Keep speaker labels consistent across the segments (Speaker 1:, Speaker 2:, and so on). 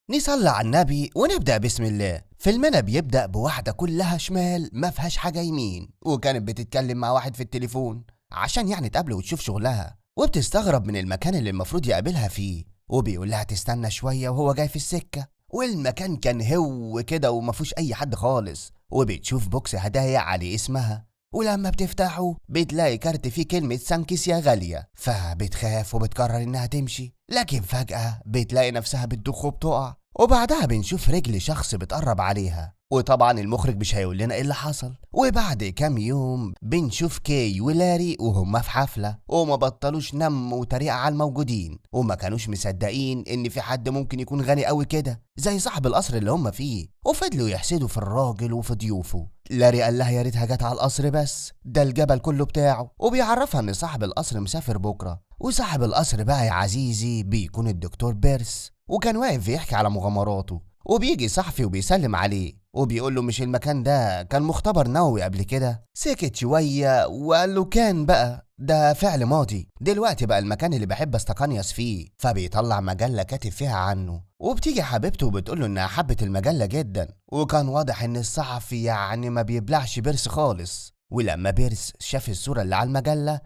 Speaker 1: نصلي على النبي ونبدأ بسم الله. فيلمنا بيبدأ بواحدة كلها شمال ما فيهاش حاجة يمين، وكانت بتتكلم مع واحد في التليفون عشان يعني تقابله وتشوف شغلها، وبتستغرب من المكان اللي المفروض يقابلها فيه، وبيقول لها تستنى شوية وهو جاي في السكة. والمكان كان هو كده وما فيهوش أي حد خالص، وبتشوف box هدايا عليه اسمها، ولما بتفتحه بتلاقي كارت فيه كلمة thanks يا غالية، فبتخاف وبتقرر إنها تمشي، لكن فجأة بتلاقي نفسها بتدخ وبتقع. وبعدها بنشوف رجل شخص بتقرب عليها، وطبعا المخرج مش هيقول لنا ايه اللي حصل. وبعد كام يوم بنشوف كي ولاري وهما في حفلة، وما بطلوش نم وتريقة على الموجودين، وما كانوش مصدقين ان في حد ممكن يكون غني قوي كده زي صاحب القصر اللي هما فيه، وفضلوا يحسدوا في الراجل وفي ضيوفه. لاري قال لها يا ريتها جت على القصر بس، ده الجبل كله بتاعه، وبيعرفها ان صاحب القصر مسافر بكرة. وصاحب القصر بقى يا عزيزي بيكون الدكتور بيرس، وكان واقف بيحكي على مغامراته، وبيجي صحفي وبيسلم عليه وبيقول له مش المكان ده كان مختبر نووي قبل كده؟ سكت شوية وقال له كان بقى ده فعل ماضي، دلوقتي بقى المكان اللي بحب استقنيص فيه. فبيطلع مجلة كاتب فيها عنه، وبتيجي حبيبته وبتقول له انها حبت المجلة جدا، وكان واضح ان الصحفي يعني ما بيبلعش بيرس خالص. ولما بيرس شاف الصورة اللي على المجلة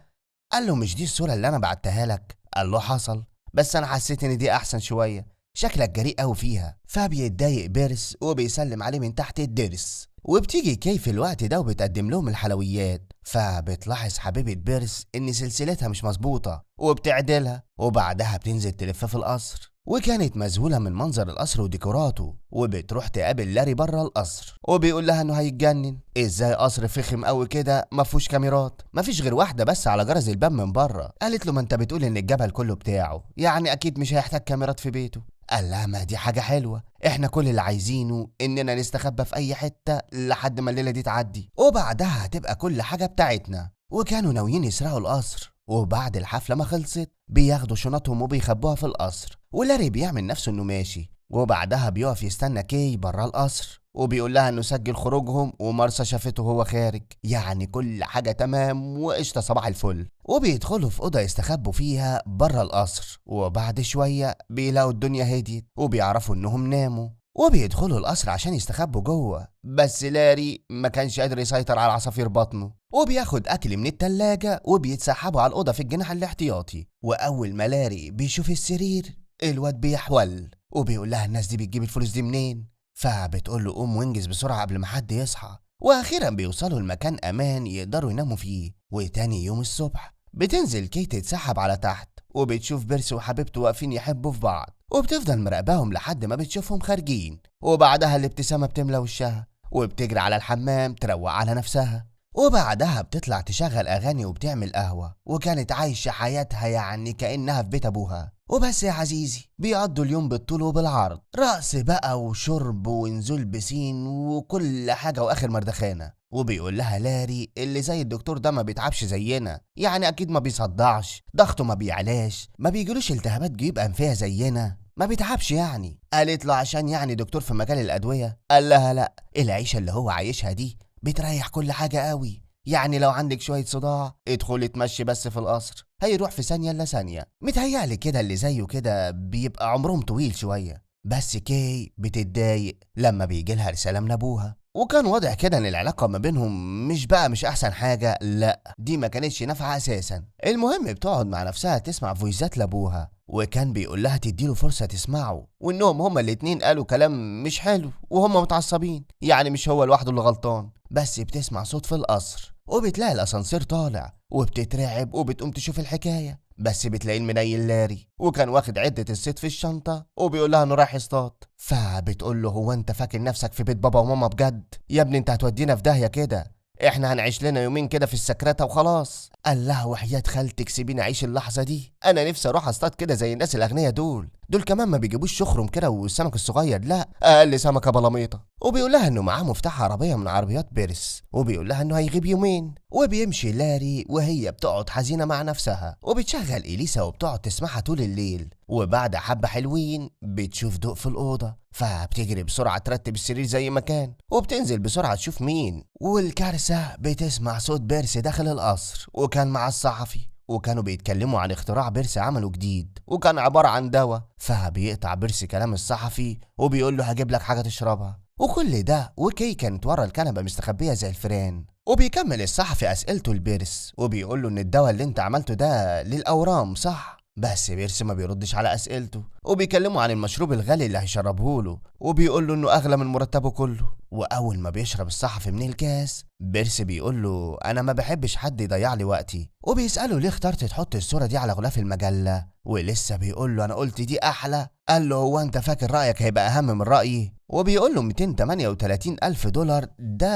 Speaker 1: قال له مش دي الصورة اللي انا بعتها لك؟ قال له حصل، بس انا حسيت ان دي احسن شوية، شكلك جريء قوي فيها. فبيتضايق بيرس وبيسلم عليه من تحت الضرس. وبتيجي كي في الوقت ده وبتقدم لهم الحلويات، فبتلاحظ حبيبة بيرس ان سلسلتها مش مظبوطة وبتعدلها، وبعدها بتنزل تلف في القصر، وكانت مذهولة من منظر القصر وديكوراته. وبتروح تقابل لاري بره القصر، وبيقول لها انه هيتجنن، ازاي قصر فخم قوي كده ما فيهوش كاميرات، ما فيش غير واحدة بس على جرس الباب من بره. قالت له ما انت بتقول ان الجبل كله بتاعه، يعني اكيد مش هيحتاج كاميرات في بيته. قال لها ما دي حاجة حلوة، احنا كل اللي عايزينه اننا نستخبى في اي حتة لحد ما الليلة دي تعدي، وبعدها هتبقى كل حاجة بتاعتنا. وكانوا ناويين يسرقوا القصر، وبعد الحفلة ما خلصت بياخدوا شنطهم وبيخبوها في القصر، ولاري بيعمل نفسه انه ماشي، وبعدها بيقف يستنى كي برا القصر، وبيقول لها انه سجل خروجهم ومارسا شافته وهو خارج، يعني كل حاجة تمام وقشطة صباح الفل. وبيدخلوا في أوضة يستخبوا فيها برا القصر، وبعد شوية بيلاقوا الدنيا هديت وبيعرفوا انهم ناموا، وبيدخلوا القصر عشان يستخبوا جوه، بس لاري ما كانش قادر يسيطر على عصافير بطنه، وبياخد أكل من التلاجة وبيتسحبوا على الأوضة في الجناح الاحتياطي. وأول ما لاري بيشوف السرير الواد بيحول، وبيقول لها الناس دي بتجيب الفلوس دي منين؟ فبتقول له قوم وانجز بسرعة قبل ما حد يصحى. وأخيرا بيوصلوا لمكان أمان يقدروا يناموا فيه. وتاني يوم الصبح بتنزل كي تتسحب على تحت، وبتشوف بيرس وحبيبته واقفين يحبوا في بعض، وبتفضل مراقباهم لحد ما بتشوفهم خارجين، وبعدها الابتسامة بتملى وشها، وبتجري على الحمام تروق على نفسها، وبعدها بتطلع تشغل أغاني وبتعمل قهوة، وكانت عايشة حياتها يعني كأنها في بيت أبوها. وبس يا عزيزي بيقضوا اليوم بالطول وبالعرض، رقص بقى وشرب ونزول بسين وكل حاجة وآخر مردخانة. وبيقول لها لاري اللي زي الدكتور ده ما بيتعبش زينا، يعني أكيد ما بيصدعش، ضغطه ما بيعلاش، ما بيجيلوش التهابات جيوب أنفية زينا، ما بيتعبش يعني. قالت له عشان يعني دكتور في مجال الأدوية؟ قال لها لا، العيشة اللي هو عايشها دي بتريح كل حاجة قوي، يعني لو عندك شوية صداع ادخلي اتمشي بس في القصر هيروح في ثانية إلا ثانية. متهيألي كده اللي زيه كده بيبقى عمرهم طويل شوية. بس كي بتتضايق لما بيجيلها رسالة من أبوها، وكان واضح كده إن العلاقة ما بينهم مش أحسن حاجة، لا دي ما كانتش نافعة أساسا. المهم بتقعد مع نفسها تسمع فويسات لأبوها، وكان بيقول لها تديله فرصة تسمعه، وإنهم هما الاتنين قالوا كلام مش حلو وهما متعصبين، يعني مش هو لوحده اللي غلطان. بس بتسمع صوت في القصر، وبتلاقي الأسانسير طالع، وبتترعب وبتقوم تشوف الحكاية، بس بتلاقيه المنيل لاري، وكان واخد عدة الصيد في الشنطة، وبيقول لها انه رايح يصطاد. فبتقول له هو انت فاكر نفسك في بيت بابا وماما بجد؟ يا ابني انت هتودينا في داهية كده، احنا هنعيش لنا يومين كده في السكرتة وخلاص. قال لها وحياة خالتك سيبيني اعيش اللحظة دي، انا نفسي اروح اصطاد كده زي الناس الاغنياء دول، دول كمان ما بيجيبوش شخرم كده والسمك الصغير، لا اقل سمكة بلاميطة. وبيقول لها انه معاه مفتاح عربية من عربيات بيرس، وبيقول لها انه هيغيب يومين. وبيمشي لاري وهي بتقعد حزينة مع نفسها، وبتشغل اليسا وبتقعد تسمعها طول الليل. وبعد حبة حلوين بتشوف ضوء في الأوضة، فبتجري بسرعة ترتب السرير زي ما كان، وبتنزل بسرعة تشوف مين. والكارثة بتسمع صوت بيرس داخل القصر، وكان مع الصحفي، وكانوا بيتكلموا عن اختراع بيرس عمله جديد وكان عبارة عن دواء. فبيقطع بيرس كلام الصحفي وبيقول له هجيب لك حاجة تشربها. وكل ده وكي كانت ورا الكنبة مستخبية زي الفيران. وبيكمل الصحفي أسئلته لبيرس وبيقول له إن الدواء اللي انت عملته ده للأورام صح؟ بس بيرس ما بيردش على أسئلته، وبيكلمه عن المشروب الغالي اللي هيشربه له وبيقول له إنه أغلى من مرتبه كله. وأول ما بيشرب الصحفي من الكاس بيرس بيقول له أنا ما بحبش حد يضيع لي وقتي، وبيسأله ليه اخترت تحط الصورة دي على غلاف المجلة، ولسه بيقول له أنا قلت دي أحلى. قال له هو أنت فاكر رأيك هيبقى أهم من رأيي؟ وبيقول له 238 ألف دولار ده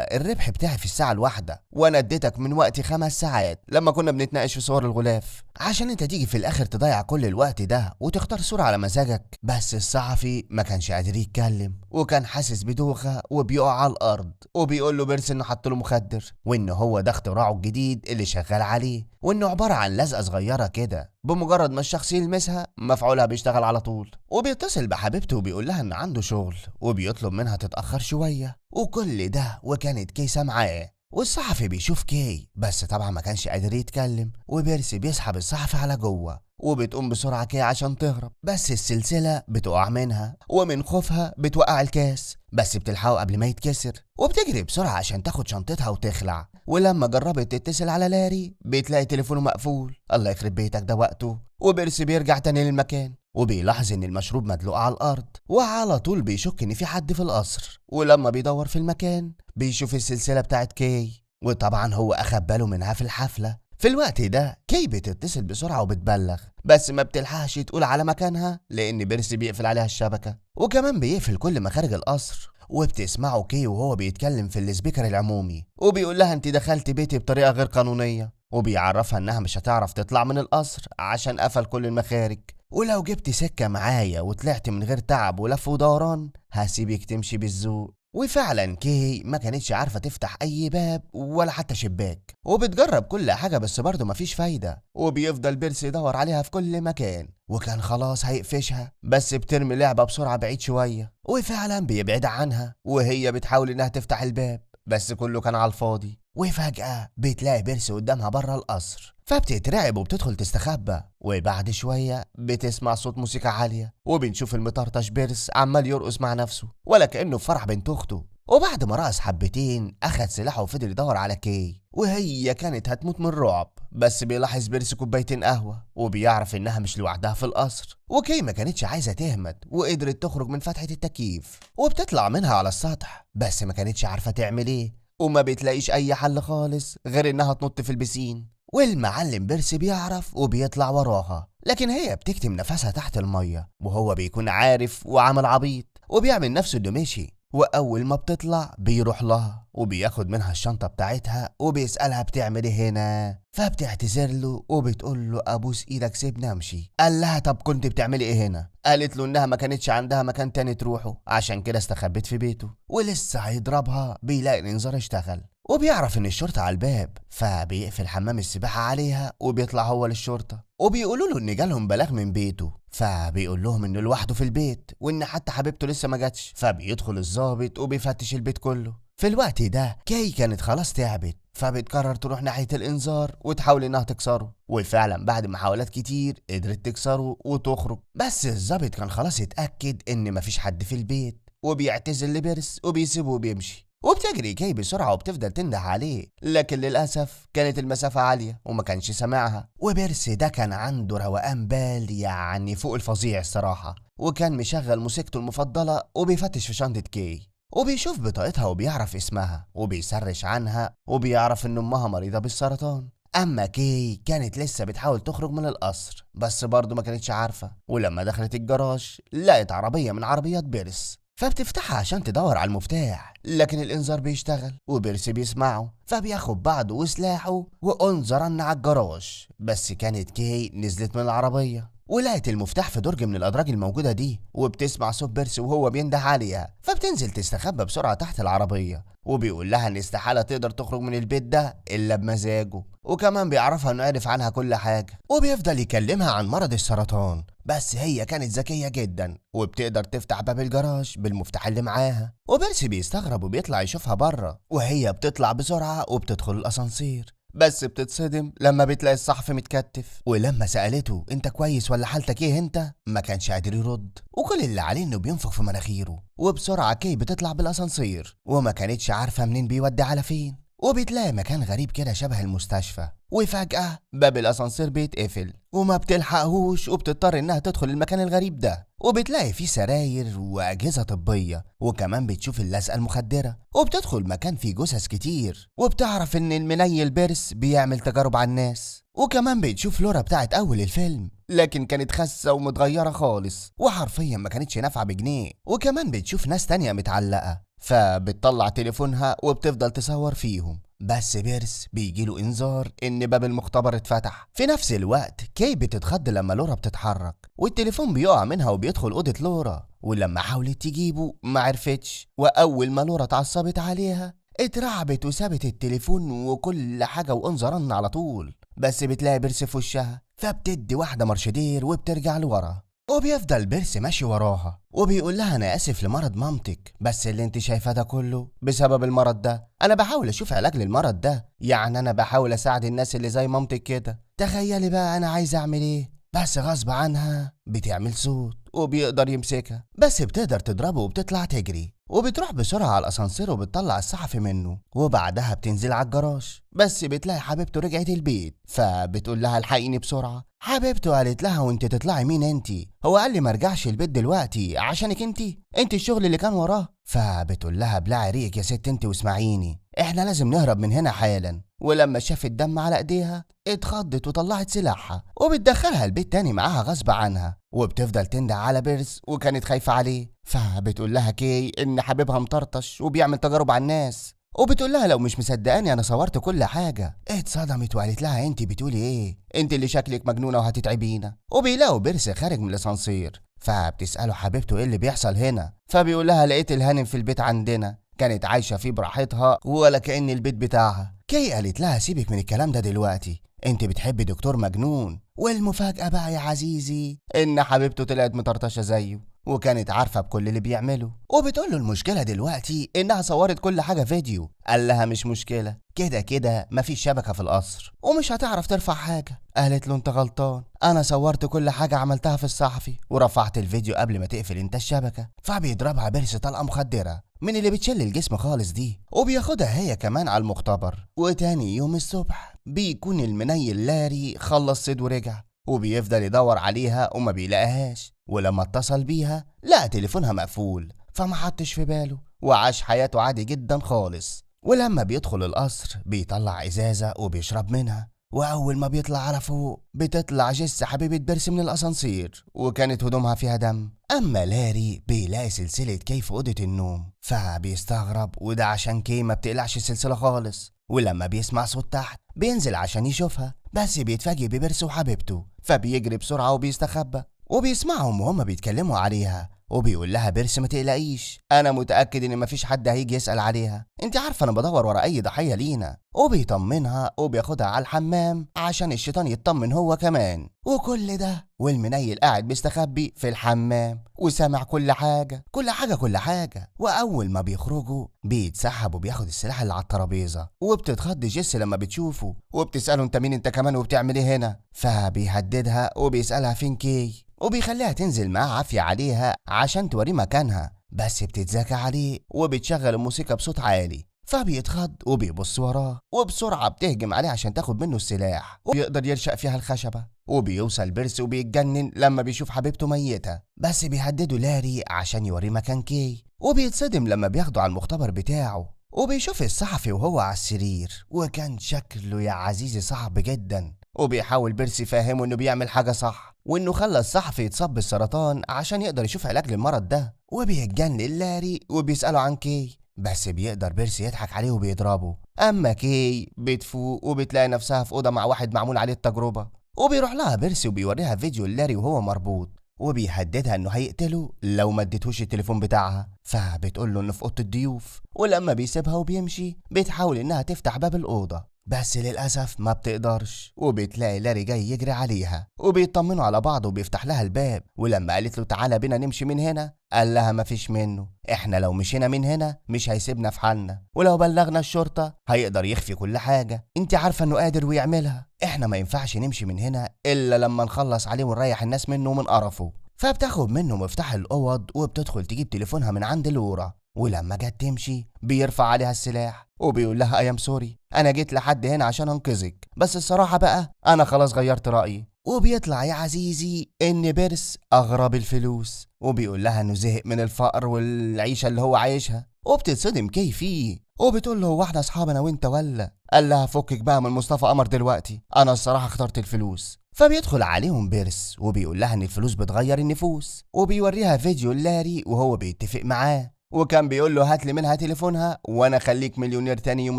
Speaker 1: الربح بتاعي في الساعة الواحدة، وأنا اديتك من وقتي 5 ساعات لما كنا بنتناقش في صور الغلاف عشان انت تيجي في الآخر تضيع كل الوقت ده وتختار صورة على مزاجك. بس الصحفي ما كانش قادر يتكلم وكان حاسس بدوخة وبيقع على الأرض، وبيقول له بيرس إنه حط له مخدر وإن هو ده اختراعه الجديد اللي شغال عليه، وإنه عبارة عن لزقة صغيرة كده بمجرد ما الشخص يلمسها مفعولها بيشتغل على طول. وبيتصل بحبيبته وبيقول لها إن عنده شغل وبيطلب منها تتأخر شوية، وكل ده وكانت كي سامعاه. والصحفي بيشوف كي بس طبعا ما كانش قادر يتكلم، وبيرسي بيسحب الصحفي على جوه وبتقوم بسرعة كي عشان تهرب، بس السلسلة بتقع منها ومن خوفها بتوقع الكاس بس بتلحقه قبل ما يتكسر، وبتجري بسرعة عشان تاخد شنطتها وتخلع. ولما جربت تتصل على لاري بتلاقي تليفونه مقفول، الله يخرب بيتك ده وقته. وبيرسي بيرجع تاني للمكان وبيلاحظ ان المشروب مدلوق على الارض، وعلى طول بيشك ان في حد في القصر. ولما بيدور في المكان بيشوف السلسلة بتاعت كي، وطبعا هو اخد باله منها في الحفلة. في الوقت ده كي بتتصل بسرعة وبتبلغ، بس ما بتلحقش تقول على مكانها لأن بيرسي بيقفل عليها الشبكة، وكمان بيقفل كل مخارج القصر. وبتسمعه كي وهو بيتكلم في ال speaker العمومي وبيقول لها انت دخلت بيتي بطريقة غير قانونية، وبيعرفها انها مش هتعرف تطلع من القصر عشان قفل كل المخارج، ولو جبت سكة معايا وطلعت من غير تعب ولف ودوران هسيبك تمشي بالذوق. وفعلا كي ما كانتش عارفة تفتح أي باب ولا حتى شباك، وبتجرب كل حاجة بس برضه مفيش فايدة، وبيفضل بيرسي يدور عليها في كل مكان، وكان خلاص هيقفشها بس بترمي لعبة بسرعة بعيد شوية، وفعلا بيبعد عنها وهي بتحاول إنها تفتح الباب بس كله كان على الفاضي. وفجأة بتلاقي بيرسي قدامها بره القصر، فبتترعب وبتدخل تستخبى. وبعد شوية بتسمع صوت موسيقى عالية، وبنشوف المطرطش بيرس عمال يرقص مع نفسه ولا كأنه في فرح بنت أخته. وبعد ما رقص حبتين أخد سلاحه وفضل يدور على كي، وهي كانت هتموت من الرعب، بس بيلاحظ بيرس كوبايتين قهوة وبيعرف إنها مش لوحدها في القصر. وكي ما كانتش عايزة تهمت وقدرت تخرج من فتحة التكييف وبتطلع منها على السطح، بس ما كانتش عارفة تعمل إيه، وما بتلاقيش أي حل خالص غير إنها تنط في البسين. والمعلم بيرسي بيعرف وبيطلع وراها، لكن هي بتكتم نفسها تحت المية وهو بيكون عارف وعمل عبيط وبيعمل نفسه إنه مشي. وأول ما بتطلع بيروح لها وبياخد منها الشنطة بتاعتها وبيسألها بتعمل ايه هنا، فبتعتذر له وبتقول له أبوس إيدك سيبني أمشي. قال لها طب كنت بتعملي ايه هنا؟ قالت له إنها ما كانتش عندها مكان تاني تروحه عشان كده استخبت في بيته. ولسه هيضربها بيلاقي الإنذار اشتغل وبيعرف إن الشرطة على الباب، فبيقفل حمام السباحة عليها وبيطلع هو للشرطة، وبيقولوا له إن جالهم بلاغ من بيته، فبيقول لهم إنه لوحده في البيت وإن حتى حبيبته لسه ما جاتش. فبيدخل الضابط وبيفتش البيت كله. في الوقت ده كي كانت خلاص تعبت، فبتقرر تروح ناحية الإنذار وتحاول إنها تكسره، وفعلا بعد محاولات كتير قدرت تكسره وتخرج. بس الضابط كان خلاص اتأكد إن مفيش حد في البيت، وبيعتذر لبيرس وبيسيبه وبيمشي. وبتجري كي بسرعة وبتفضل تنده عليه، لكن للأسف كانت المسافة عالية وما كانش سامعها. وبيرس ده كان عنده روقان بال يعني فوق الفظيع الصراحة، وكان مشغل موسيقته المفضلة وبيفتش في شنطة كي، وبيشوف بطاقتها وبيعرف اسمها وبيسرش عنها وبيعرف ان امها مريضة بالسرطان. اما كي كانت لسه بتحاول تخرج من القصر بس برضه ما كانتش عارفة، ولما دخلت الجراج لقت عربية من عربيات بيرس، فبتفتحها عشان تدور على المفتاح، لكن الانذار بيشتغل وبيرس بيسمعه، فبياخد بعضه وسلاحه وانذر على الجراج. بس كانت كي نزلت من العربية ولقت المفتاح في درج من الأدراج الموجودة دي، وبتسمع صوت بيرس وهو بينده عليها، فبتنزل تستخبى بسرعة تحت العربية، وبيقول لها إن استحالة تقدر تخرج من البيت ده إلا بمزاجه، وكمان بيعرفها إنه عرف عنها كل حاجة، وبيفضل يكلمها عن مرض السرطان. بس هي كانت ذكية جدا وبتقدر تفتح باب الجراج بالمفتاح اللي معاها، وبيرسي بيستغرب وبيطلع يشوفها بره، وهي بتطلع بسرعة وبتدخل الأسانسير. بس بتتصدم لما بتلاقي الصحفي متكتف. ولما سألته انت كويس ولا حالتك ايه انت، ما كانش قادر يرد، وكل اللي عليه انه بينفخ في مناخيره. وبسرعة كي بتطلع بالاسانسير وما كانتش عارفة منين بيودي على فين، وبتلاقي مكان غريب كده شبه المستشفى. وفجأة باب الأسانسير بيتقفل وما بتلحقهوش، وبتضطر إنها تدخل المكان الغريب ده، وبتلاقي فيه سراير وأجهزة طبية، وكمان بتشوف اللزقة المخدرة، وبتدخل مكان فيه جثث كتير، وبتعرف إن المنيل بيرس بيعمل تجارب على الناس. وكمان بتشوف لورا بتاعت أول الفيلم، لكن كانت خاسة ومتغيرة خالص وحرفيا ما كانتش نافعة بجنيه. وكمان بتشوف ناس تانية متعلقة، فبتطلع تليفونها وبتفضل تصور فيهم، بس بيرس بيجيله انذار ان باب المختبر اتفتح. في نفس الوقت كي بتتخض لما لورا بتتحرك، والتليفون بيقع منها وبيدخل اوضة لورا، ولما حاولت تجيبه ما عرفتش. واول ما لورا اتعصبت عليها اترعبت وسابت التليفون وكل حاجة وانذرن على طول، بس بتلاقي بيرس في وشها، فبتدي واحدة مرشدير وبترجع لورا. وبيفضل بيرس ماشي وراها وبيقول لها انا اسف لمرض مامتك، بس اللي انت شايفاه ده كله بسبب المرض ده، انا بحاول اشوف علاج للمرض ده، يعني انا بحاول اساعد الناس اللي زي مامتك كده، تخيلي بقى انا عايز اعمل ايه. بس غصب عنها بتعمل صوت وبيقدر يمسكها، بس بتقدر تضربه وبتطلع تجري، وبتروح بسرعة على الأسانسير وبتطلع الصحفي منه، وبعدها بتنزل على الجراج، بس بتلاقي حبيبته رجعت البيت، فبتقول لها الحقيني بسرعة. حبيبته قالت لها وانت تطلعي مين انت؟ هو قال لي ما ارجعش البيت دلوقتي عشانك انت، انت الشغل اللي كان وراه. فبتقول لها بلعي ريقك يا ست انت واسمعيني، احنا لازم نهرب من هنا حالا. ولما شافت دم على ايديها اتخضت وطلعت سلاحها وبتدخلها البيت تاني معاها غصب عنها، وبتفضل تندع على بيرس وكانت خايفة عليه. فبتقول لها كي ان حبيبها مطرطش وبيعمل تجارب على الناس، وبتقول لها لو مش مصدقاني انا صورت كل حاجة. اتصدمت وقالت لها انت بتقولي ايه، انت اللي شكلك مجنونة وهتتعبينا. وبيلاقوا بيرس خارج من الاسانسير، فبتسأله حبيبته ايه اللي بيحصل هنا، فبيقول لها لقيت الهانم في البيت عندنا، كانت عايشة فيه براحتها ولا كأن البيت بتاعها. كي قالت لها سيبك من الكلام ده دلوقتي، انت بتحبي دكتور مجنون. والمفاجأة بقى يا عزيزي ان حبيبته طلعت مطرطشة زيه وكانت عارفة بكل اللي بيعمله، وبتقول له المشكلة دلوقتي انها صورت كل حاجة فيديو. قال لها مش مشكلة، كده كده مفيش شبكة في القصر ومش هتعرف ترفع حاجة. قالت له انت غلطان، انا صورت كل حاجة عملتها في الصحفي ورفعت الفيديو قبل ما تقفل انت الشبكة. فبيضربها بيرس طلقة مخدرة من اللي بتشل الجسم خالص دي، وبياخدها هي كمان على المختبر. وتاني يوم الصبح بيكون المنيل لاري خلص صيد ورجع، وبيفضل يدور عليها وما بيلاقيهاش، ولما اتصل بيها لقى تليفونها مقفول، فما حطش في باله وعاش حياته عادي جدا خالص. ولما بيدخل القصر بيطلع ازازة وبيشرب منها، واول ما بيطلع على فوق بتطلع جس حبيبة بيرس من الاسانسير وكانت هدومها فيها دم. اما لاري بيلاقي سلسلة كي في اوضة النوم، فبيستغرب، وده عشان كي ما بتقلعش السلسلة خالص. ولما بيسمع صوت تحت بينزل عشان يشوفها، بس بيتفاجئ ببيرس وحبيبته، فبيجري بسرعة وبيستخبى، وبيسمعهم وهما بيتكلموا عليها، وبيقول لها بيرس ما تقلقيش، انا متاكد ان مفيش حد هيجي يسال عليها، انت عارفه انا بدور ورا اي ضحية لينا. وبيطمنها وبياخدها على الحمام عشان الشيطان يطمن هو كمان. وكل ده والمنيل قاعد بيستخبي في الحمام وسامع كل حاجة كل حاجة كل حاجة. واول ما بيخرجوا بيتسحب وبياخد السلاح اللي على الترابيزة، وبتتخض جيس لما بتشوفه وبتساله انت مين انت كمان وبتعمل ايه هنا، فبيهددها وبيسالها فين كي، وبيخليها تنزل معاه عافية عليها عشان توريه مكانها، بس بتتذاكى عليه وبتشغل الموسيقى بصوت عالي، فبيتخض وبيبص وراه، وبسرعة بتهجم عليه عشان تاخد منه السلاح ويقدر يرشق فيها الخشبة. وبيوصل بيرس وبيتجنن لما بيشوف حبيبته ميتة، بس بيهدده لاري عشان يوريه مكان كي، وبيتصدم لما بياخده على المختبر بتاعه، وبيشوف الصحفي وهو على السرير، وكان شكله يا عزيزي صعب جدا. وبيحاول بيرس يفهمه انه بيعمل حاجة صح، وانه خلى الصحفي يتصاب بالسرطان عشان يقدر يشوف علاج للمرض ده. وبيتجنن لاري وبيسأله عن كي، بس بيقدر بيرس يضحك عليه وبيضربه. اما كي بتفوق وبتلاقي نفسها في اوضة مع واحد معمول عليه التجربة، وبيروح لها بيرس وبيوريها فيديو لاري وهو مربوط، وبيهددها انه هيقتله لو ما اديتهوش التليفون بتاعها، فبتقول له انه في اوضة الضيوف. ولما بيسيبها وبيمشي بتحاول انها تفتح باب الاوضة، بس للأسف ما بتقدرش، وبتلاقي لاري جاي يجري عليها وبيطمنوا على بعض وبيفتح لها الباب. ولما قالت له تعالى بينا نمشي من هنا، قال لها مفيش منه، احنا لو مشينا من هنا مش هيسيبنا في حالنا، ولو بلغنا الشرطة هيقدر يخفي كل حاجة، انت عارفة انه قادر ويعملها، احنا ما ينفعش نمشي من هنا الا لما نخلص عليه ونريح الناس منه ومن قرفه. فبتاخد منه مفتاح الأوض وبتدخل تجيب تليفونها من عند لورا، ولما جت تمشي بيرفع عليها السلاح وبيقول لها I'm sorry، انا جيت لحد هنا عشان انقذك، بس الصراحة بقى انا خلاص غيرت رأيي. وبيطلع يا عزيزي ان بيرس اغرى بالفلوس، وبيقول لها انه زهق من الفقر والعيشة اللي هو عايشها. وبتتصدم كي فيه وبتقول له هو احنا اصحاب انا وانت ولا؟ قال لها فكك بقى من مصطفى قمر دلوقتي، انا الصراحة اخترت الفلوس. فبيدخل عليهم بيرس وبيقول لها ان الفلوس بتغير النفوس، وبيوريها فيديو لاري وهو بيتفق معاه، وكان بيقول له هات لي منها تليفونها وانا خليك مليونير تاني يوم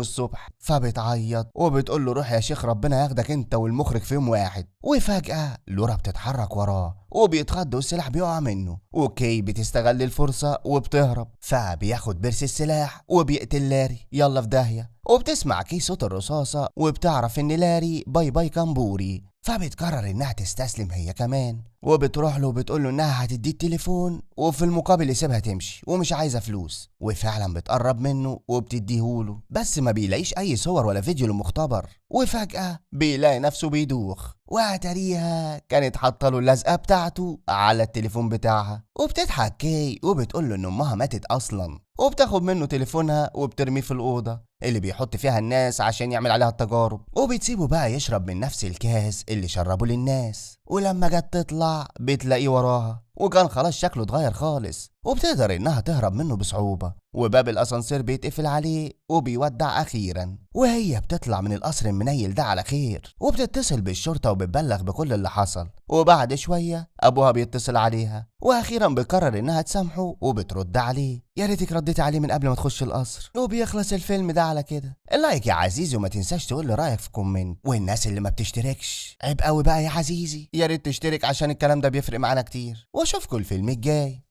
Speaker 1: الصبح. فبتعيط وبتقول له روح يا شيخ ربنا ياخدك انت والمخرج في يوم واحد. وفجأة لورا بتتحرك وراه وبيتخض والسلاح بيقع منه، وكي بتستغل الفرصة وبتهرب. فبياخد بيرس السلاح وبيقتل لاري، يلا في داهية. وبتسمع كي صوت الرصاصة وبتعرف ان لاري bye bye كامبوري، فبتقرر انها تستسلم هي كمان، وبتروح له وبتقول له انها هتديه التليفون وفي المقابل يسيبها تمشي ومش عايزه فلوس. وفعلا بتقرب منه وبتديهوله، بس ما بيلاقيش اي صور ولا فيديو للمختبر. وفجأة بيلاقي نفسه بيدوخ، واتاريها كانت حاطه له اللزقه بتاعته على التليفون بتاعها. وبتضحك كي وبتقول له ان امها ماتت اصلا، وبتاخد منه تليفونها وبترميه في الاوضة اللي بيحط فيها الناس عشان يعمل عليها التجارب، وبتسيبه بقى يشرب من نفس الكاس اللي شربه للناس. ولما جت تطلع بتلاقيه وراها، وكان خلاص شكله اتغير خالص، وبتقدر انها تهرب منه بصعوبة، وباب الاسانسير بيتقفل عليه وبيودع اخيرا. وهي بتطلع من القصر المنيل ده على خير، وبتتصل بالشرطة وبتبلغ بكل اللي حصل. وبعد شوية ابوها بيتصل عليها، واخيرا بيقرر انها تسامحه وبترد عليه يا ريتك رديتي عليه من قبل ما تخش القصر. وبيخلص الفيلم ده على كده. ال like يا عزيزي، وما تنساش تقول لي رايك في comment. والناس اللي ما بتشتركش عيب قوي بقى يا عزيزي، يا ريت تشترك عشان الكلام ده بيفرق معانا كتير. واشوفكم الفيلم الجاي.